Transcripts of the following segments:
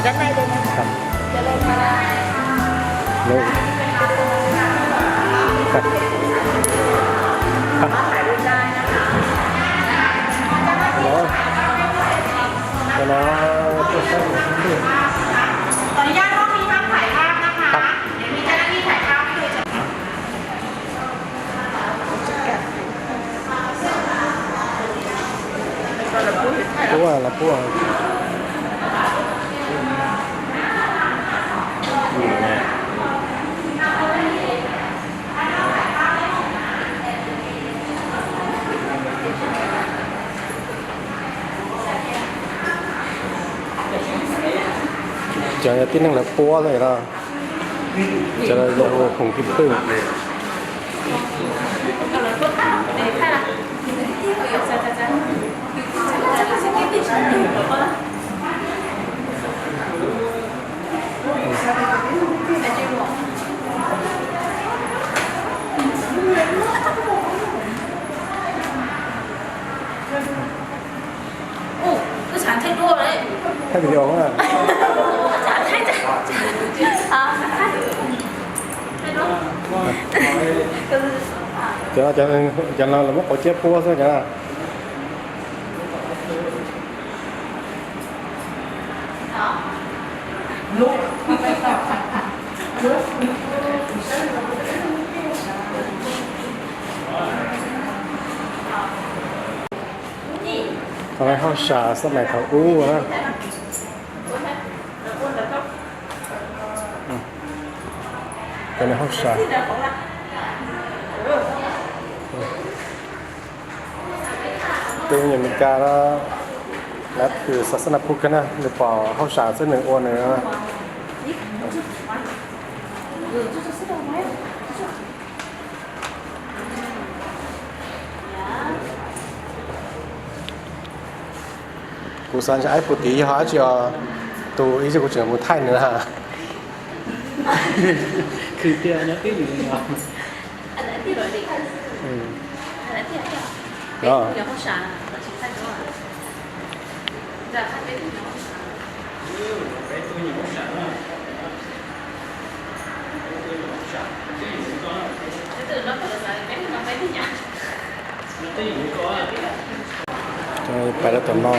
Đây đây này. Đây. Đây. Đó. Cho nó. Có lý do không thì không phải làmนะคะ để mình cho nó đi phải làm. Puab los puab. Cov yog tib neeg lawv puab lawm los. Cov yog hu Hùng Kim Cương. Thaij video na. Cov, cov no lawv muab quav ciab puab xwb cov no. Cov no hauj sam xab mais thaum ub na. Cov no hauj sam. Tej nyuam Meskas no, lawv thwm xas xas nas phub kawg na, nws pom hauj sam xwb nws ua nws. Kuv xav ntshe ib puag tid yog dab tsi os, tus ib zaug kuv tseem mus thaij nws na. Pais rau tom no.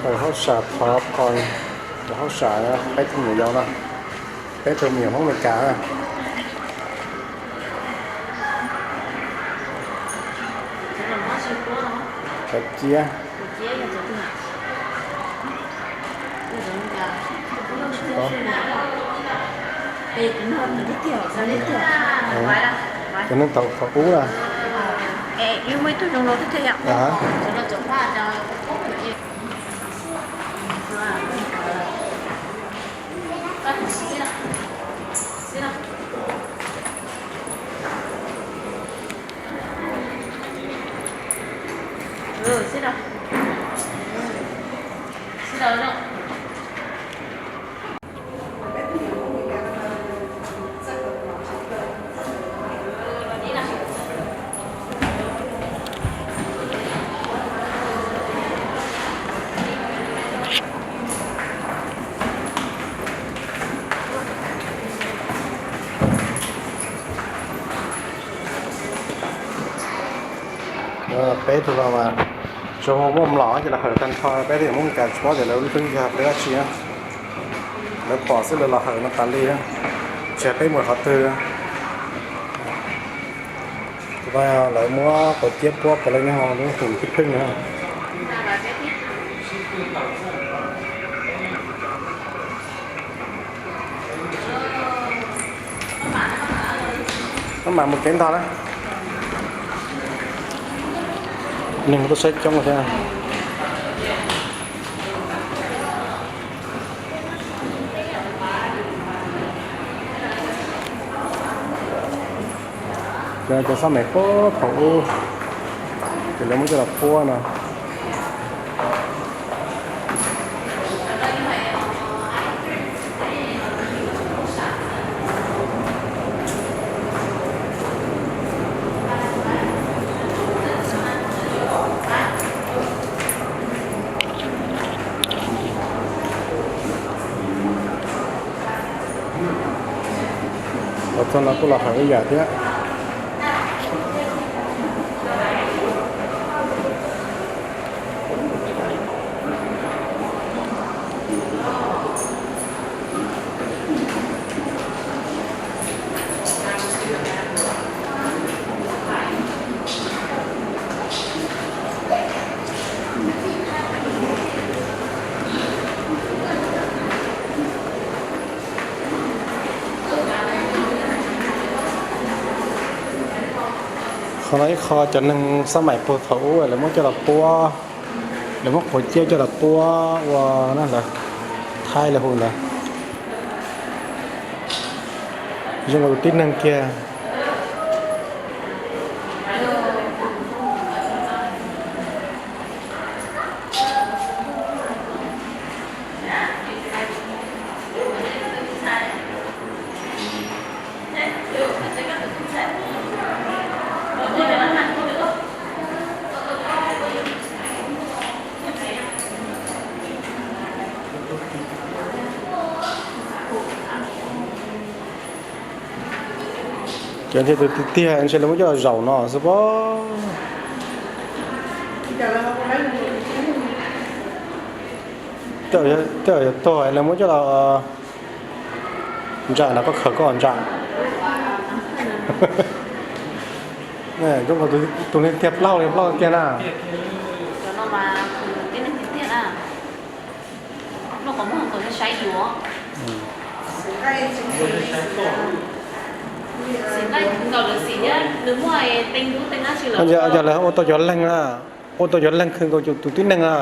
Lawv hauj sam thov pho, lawv hauj sam peb tug me nyuam yau no, peb tug me nyuam Hmoob Amelikas na. Cov ciab. Cov neeg thaum ub na. Peb tug los mas tsuas muaj mlom ces los hawm tag nrho, peb tug Hmoob Amelikas tsis paub tias lawv lub hlwb yog hlwb dab tsi na. Lawv pom xwb lawv los hawm no tas li, tsis hais peb mus qhov twg. Tus no lawv muab quav ciab puab puav leej no lub hum kib pheej no. Maj mam mus kev ntog na. Neeg tuaj saib coob thiab. Cov xab maim puag thaum ub ces lawv muab coj los puab no. Los txog no kuj los hawm ib yam thiab. Qhov no ib qho cov neeg xab maim puag thaum ub lawv muab coj los puab, lawv muab quav ciab coj los puab ua na, lawv, Thaib lawv hu ntawd. Zoo nkaus tus tib neeg kiag. Cov tiag tus tiag tiag ntshe lawv muab coj los zaum no xwb pob. Tej zaum yog tuag lawv muab coj los ntsam no, koj khaws koj ntsam. Zoo nkaus tus neeg tiag plaub li plaub tiag na. Yog lawv ua tau cov leeg na, ua tau cov leeg khwv nkaus tus tib neeg na.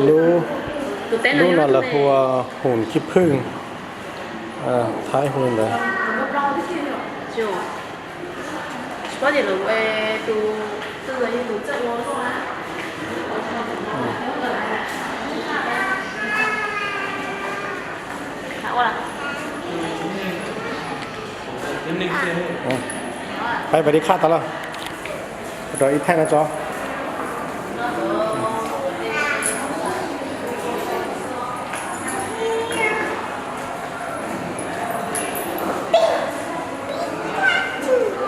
Lub, lub no lawv hu ua hum kib phwj, Thaib hu ntawd. Peb pais li khaj tas lawm, rau ib thaij no tso.